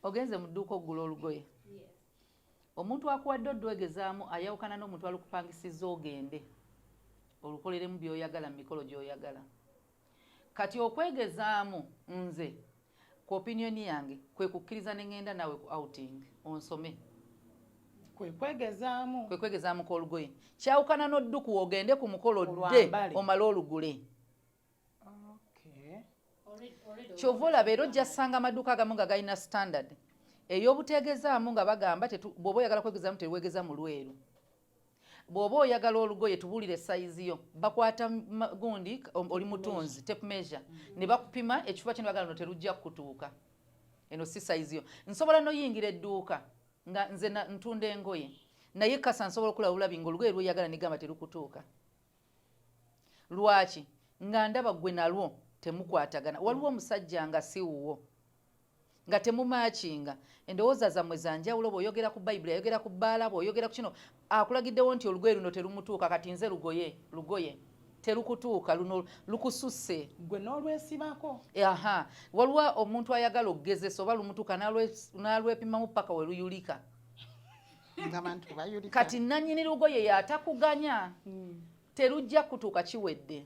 Ogenze mu dduuka okugula olugoye. Omuntu akuwadde odwegezaamu ayawukana n'omuntu alukupangisiza ogende olukoleremu by'oyagala mu mikolo gy'oyagala. Kati okwegezaamu, nze ku opinion yange, kwe kukkiriza ne ŋŋenda naawe ku outing onsome. Kwe kwegezaamu. Kwe kwegezaamu kw'olugoye. Kyawukana n'oddukuwa ogende ku mukolo dde Olwambale. omale olugule. Kyova olaba era ojja ssanga amaduuka agamu nga galina standard ey'obuteegezaamu, nga bagamba bw'oba oyagala kwegezaamu teweegeza mu lweru. Bw'oba oyagala olugoye, tubuulire sayizi yo. Bakwata gundi oli mutunzi, tape measure, ne bakupima ekifuba kino, bagala no terujja kukutuuka, eno si sayizi yo. Nsobola noyingira edduuka nga nze ntunda engoye, naye kasa nsobola okulaba bulabi nga olugoye lweyagala negamba terukutuuka. Lwaki? Nga ndaba gwe nalwo temukwatagana. Waliwo omusajja nga si wuwo, nga temumatchinga, endowooza zammwe zanjawulo. Bw'oyogera ku Bayibuli ayogera ku bbaala, bw'oyogera ku kino akulagiddewo nti olugoye luno terumutuuka. Kati nze lugoye terukutuuka, luno lukususse. Gwe n'olwesibako. Aha, waliwo omuntu ayagala okugezesa oba lumutuuka, n'alwepimamu paka we luyulika. Ng'abantu bayulika. Kati nannyini lugoye yatakuganya, terujja kutuuka, kiwedde.